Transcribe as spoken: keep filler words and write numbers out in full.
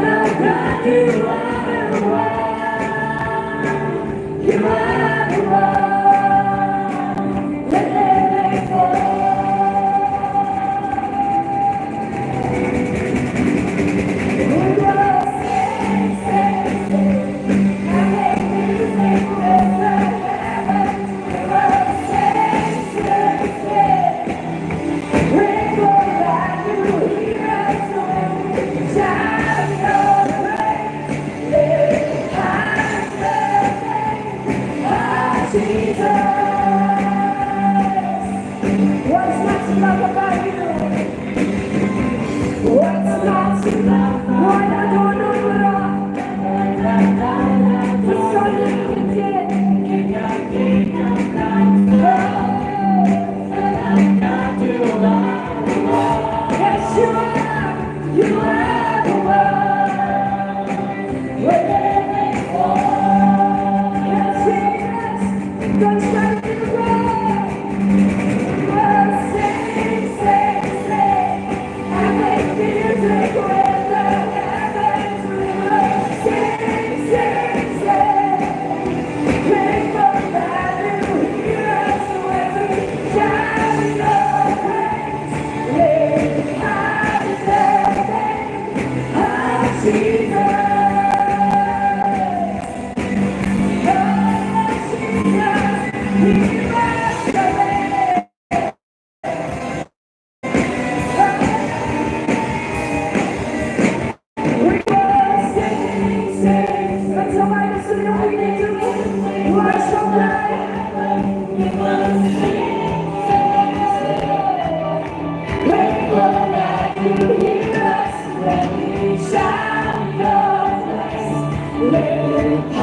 What's not to love about you? What's not to love? Why not do it? Yes, you are. You are the one. We're living for. Yes, Jesus. Don't try to do it. We're sing, sing, sing. I make music with the heavens. We're sing, sing, sing. Make the value heroes when we shout your praise. Lift high the name of Jesus. Oh, Jesus, we bless your name. We will sing, sing. Let's all rise and sing. Worship God. We will sing, sing, sing. Grateful that you hear us when we shout your praise. Lift